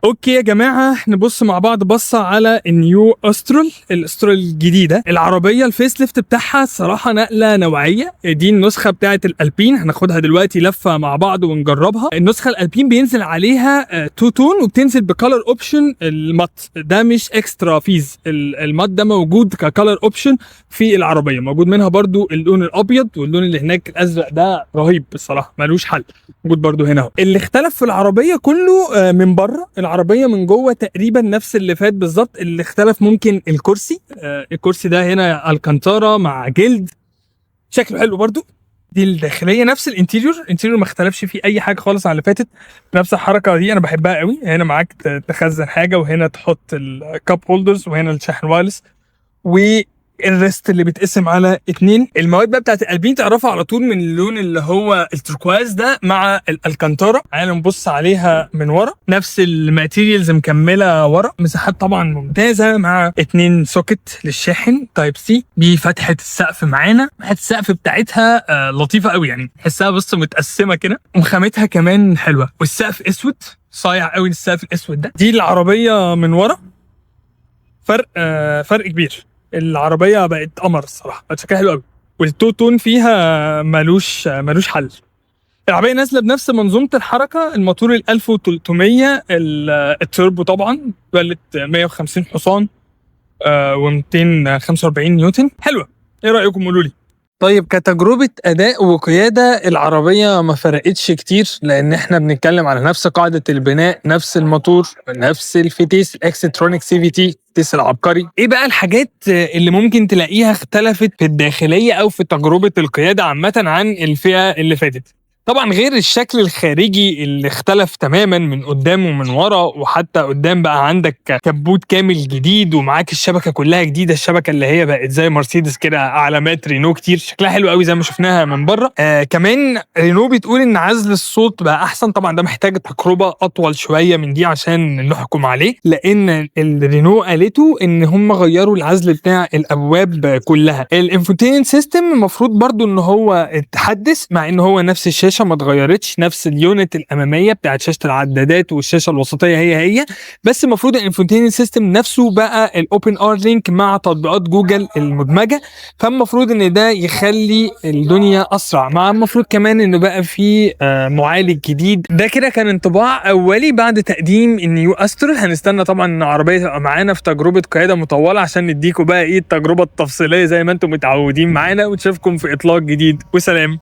okay يا جماعه، نبص مع بعض بصة على ال New Austral، ال Austral الجديده. العربية ال facelift بتاعها الصراحة نقله نوعيه. دي النسخة بتاعه ال Alpine، هناخدها دلوقتي لفه مع بعض ونجربها. النسخة ال Alpine بينزل عليها two tone وبتنزل ب color option ال matte. ده مش extra fees، ال matte ده موجود ك color option في العربيه. موجود منها برضو اللون الابيض واللون اللي هناك الازرق، ده رهيب الصراحه، ملوش حل، موجود برضو هنا اهو. اللي اختلف في العربية كله من بره، العربية من جوه تقريبا نفس اللي فات بالظبط. اللي اختلف ممكن الكرسي، الكرسي ده هنا الكانتارا مع جلد، شكله حلو برضو. دي الداخليه، نفس ال interior، ال interior ما اختلفش فيه اي حاجة خالص عن اللي فاتت. نفس الحركة دي انا بحبها قوي، هنا معاك تخزن حاجه، وهنا تحط ال cup holders، وهنا الشاحن wireless، وال rest اللي بيتقسم على اتنين. المواد بقى بتاعت ال Alpine تعرفها على طول من اللون اللي هو التركواز ده مع الالكانتارا. تعالوا نبص عليها من ورا، نفس ال materials مكملة ورا. مساحات طبعا ممتازة مع اتنين socket للشاحن type C. بفتحه السقف معانا، فتحه السقف بتاعتها لطيفة قوي، يعني تحسها بص متقسمه كده، وخامتها كمان حلوه، والسقف اسود صايع قوي السقف الاسود ده. دي العربية من ورا، فرق كبير. العربية بقت قمر الصراحه، بقت شكلها حلو قوي، وال two tone فيها ملوش حل. العربية نازله بنفس منظومة الحركه، الموتور ال 1300 التوربو طبعا، بيولد 150 حصان و245 نيوتن. حلوه، ايه رايكم؟ قولوا لي. طيب، كتجربة أداء وقيادة العربية ما فرقتش كتير، لأن احنا بنتكلم على نفس قاعدة البناء، نفس الموتور، نفس الفتيس ال Xtronic CVT، الفتيس العبقري. ايه بقى الحاجات اللي ممكن تلاقيها اختلفت في الداخلية أو في تجربة القيادة عامة عن الفئة اللي فاتت؟ طبعا غير الشكل الخارجي اللي اختلف تماما من قدام ومن ورا، وحتى قدام بقى عندك كبوت كامل جديد، ومعاك الشبكة كلها جديده، الشبكة اللي هي بقت زي مرسيدس كده، علامات رينو كتير، شكلها حلو قوي زي ما شفناها من بره. كمان رينو بتقول ان عزل الصوت بقى احسن. طبعا ده محتاج تجربه اطول شوية من دي عشان نحكم عليه، لان الرينو قالته ان هم غيروا العزل بتاع الابواب كلها. ال infotainment system المفروض برضو ان هو اتحدث، مع ان هو نفس الشاشة ما اتغيرتش، نفس ال unit الامامية بتاعت شاشة العدادات والشاشه الوسطية هي هي، بس المفروض ال infotainment system نفسه بقى ال openR Link مع تطبيقات جوجل المدمجه، فالمفروض ان ده يخلي الدنيا اسرع، مع المفروض كمان انه بقى في معالج جديد. ده كده كان انطباع اولي بعد تقديم ال New Austral. هنستنى طبعا ان العربية تبقى معانا في تجربه قيادة مطولة عشان نديكم بقى ايه التجربة التفصيلية زي ما انتم متعودين معانا، ونشوفكم في اطلاق جديد، وسلام.